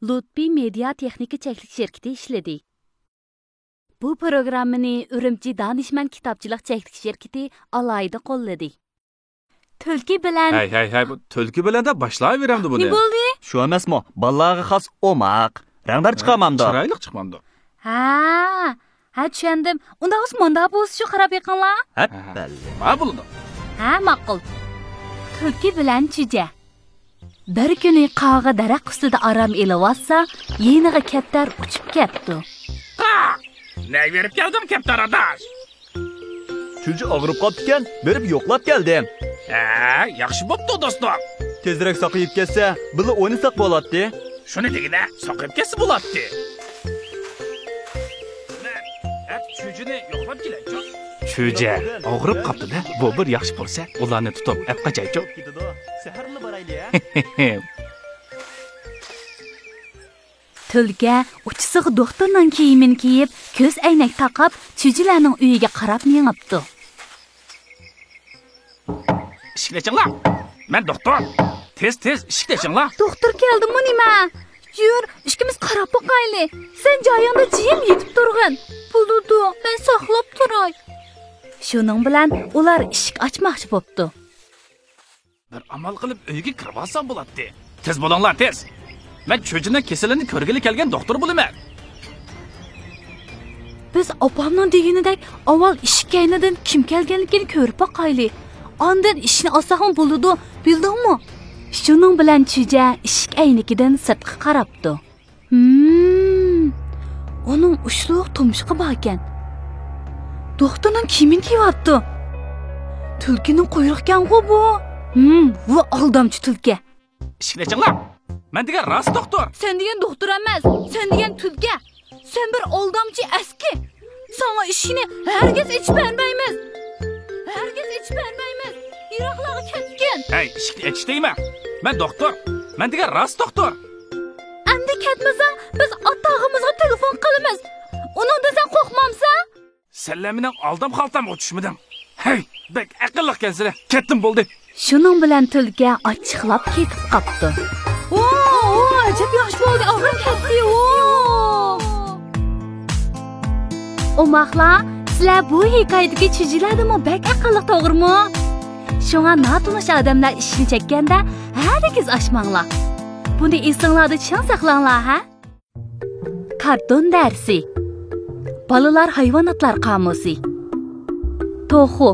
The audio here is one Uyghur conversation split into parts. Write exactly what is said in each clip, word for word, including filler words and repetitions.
لۇتپى مېدىيا تېخنىكا چەكلىك شىركىتى ئىشلىدى. بۇ پروگراممىنى ئۈرۈمچى دانىشمەن كىتابچىلىق چەكلىك شىركىتى ئالاھىدە قوللىدى. تۈلكە بىلەن ھەي، ھەي، ھەي، بۇ تۈلكە بىلەن دەپ باشلاۋېرەمدۇ بۇنى؟ نېمە بولدى؟ شۇ ئەمەسمۇ، بالىلارغا خاس ئوماق. رەڭدار چىقارمامدۇ؟ چىرايلىق چىقمامدۇ؟ ھە، ھە، چۈشەندىم. ئۇنداق بولسا مۇنداق بولسا شۇ، قاراپ بېقىڭلار. ھە، ھە، ھە. بەللى. ما بولىدۇ. ھە، ماقۇل. تۈلكە بىلەن چۈجە. بىر كۈنى قاغا دەرەخ ئۈستىدە ئارام ئېلىۋاتسا، يېنىغا كەپتەر ئۇچۇپ كەپتۇ. قا! نەگە بېرىپ كەلدىڭ، كەپتەر ئاداش؟ چۈجە ئاغرىپ قاپتىكەن، بېرىپ يوقلاپ كەلدىم. ھە، ياخشى بوپتۇ، دوستۇم. تېزرەك ساقىيىپ كەتسە، بىللە ئوينىساق بولاتتى. شۇنى دېگىنە، ساقىيىپ كەتسە بولاتتى. مەن ھەم چۈجىنى يوقلاپ كېلەيچۇ. چۈجە ئاغرىپ قاپتۇ-دە، بۇ بىر ياخشى پۇرسەت، ئۇلارنى تۇتۇپ ئەپ قاچايچۇ. سەھەرلا بارايلى، ھە؟ تۈلكە ئۇچىسىغا دوختۇرنىڭ كىيىمىنى كىيىپ، كۆز ئەينەك تاقاپ، چۈجىلەرنىڭ ئۆيىگە قاراپ مېڭىپتۇ. ئىشىكنى ئېچىڭلار! مەن دوختۇر! تېز، تېز ئىشىكنى ئېچىڭلار! دوختۇر كەلدىمۇ نېمە؟ يۈر، ئىككىمىز قاراپ باقايلى. سەن جايىڭدا جىم يېتىپ تۇرغىن. بولىدۇ، مەن ساقلاپ تۇراي. شۇنىڭ بىلەن ئۇلار ئىشىك ئاچماقچى بوپتۇ. بىر ئامال قىلىپ ئۆيگە كىرىۋالسام بولاتتى. تېز بولۇڭلار، تېز! مەن چۈجىنىڭ كېسىلىنى كۆرگىلى كەلگەن دوختۇر بولىمەن. بىز ئاپامنىڭ دېگىنىدەك ئاۋۋال ئىشىك كەينىدىن كىم كەلگەنلىكىنى كۆرۈپ باقايلى. ئاندىن ئىشىكنى ئاچساقمۇ بولىدۇ، بىلدىڭمۇ؟ شۇنىڭ بىلەن چۈجە ئىشىك ئەينىكىدىن سىرتقا قاراپتۇ. ھىم، ئۇنىڭ ئۇچلۇق تۇمشۇقى باركەن. دوختۇرنىڭ كىيىمىنى كىيىۋاپتۇ. تۈلكىنىڭ قۇيرۇقىكەنغۇ بۇ؟ ھىم، ۋۇ ئالدامچى تۈلكە. ئىشىكنى ئېچىڭلار! مەن دېگەن راست دوختۇر! سەن دېگەن دوختۇر ئەمەس، سەن دېگەن تۈلكە! سەن بىر ئالدامچى ئەسكى! ساڭا ئىشىكنى ھەرگىز ئېچىپ بەرمەيمىز! ھەرگىز ئېچىپ بەرمەيمىز! يىراقلارغا كەتكىن! ھەي، ئىشىكنى ئېچىش دەيمەن! مەن دوختۇر! مەن دېگەن راست دوختۇر! ئەمدى كەتمىسەڭ، بىز ئاتا-ئاغىمىزغا تېلېفون قىلىمىز! ئۇنىڭدىن سەن قورقمامسەن؟ سەنلەر مېنىڭ ئالدام خالتامغا چۈشمىدىڭ. ھەي، بەك ئەقىللىقكەنسىلەر. كەتتىم بولدى. شۇنىڭ بىلەن تۈلكە ئاچچىقلاپ كېتىپ قاپتۇ. ۋو، ۋو، ئەجەب ياخشى بولدى، ئاغرىم كەتتى، ۋو. ئوماقلار، سىلەر بۇ ھېكايىدىكى چۈجىلەردىنمۇ بەك ئەقىللىق، توغرىمۇ؟ شۇڭا ناتونۇش ئادەملەر ئىشىكنى چەككەندە ھەرگىز ئاچماڭلار. بۇنى ئېسىڭلاردا چىڭ ساقلاڭلار، ھە؟ كارتون دەرسى. بالىلار ھايۋاناتلار قامۇسى. توخۇ.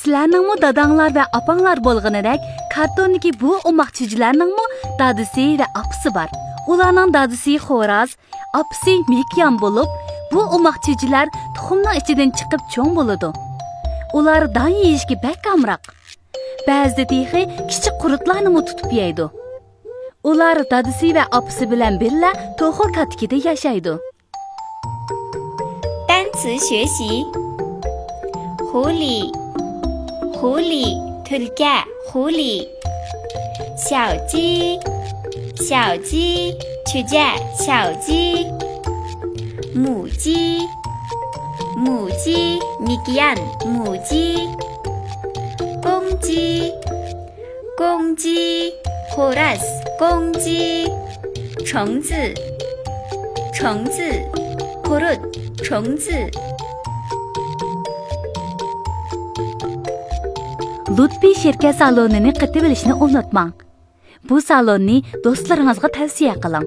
سىلەرنىڭمۇ داداڭلار ۋە ئاپاڭلار بولغىنىدەك، كارتوندىكى بۇ ئوماق چۈجىلەرنىڭمۇ دادىسى ۋە ئاپىسى بار. ئۇلارنىڭ دادىسى خوراز، ئاپىسى مېكىيان بولۇپ، بۇ ئوماق چۈجىلەر تۇخۇمنىڭ ئىچىدىن چىقىپ چوڭ بولىدۇ. ئۇلار دان يېيىشكە بەك ئامراق. بەزىدە تېخى كىچىك قۇرتلارنىمۇ تۇتۇپ يەيدۇ. ئۇلار دادىسى ۋە ئاپىسى بىلەن بىللە توخۇ كاتىكىدە ياشايدۇ. 单词学习。狐狸，狐狸，تۈلكە، خۇلى. 小鸡，小鸡，چۈجە، 小鸡。母鸡，母鸡，مېكىيان، 母鸡。公鸡， 公鸡، خوراز، 公鸡。虫子，虫子，قۇرت، 虫子。 لۇتپى شىركەت سالونىنى قېتىۋېلىشنى ئۇنتۇماڭ. بۇ سالوننى دوستلىرىڭىزغا تەۋسىيە قىلىڭ.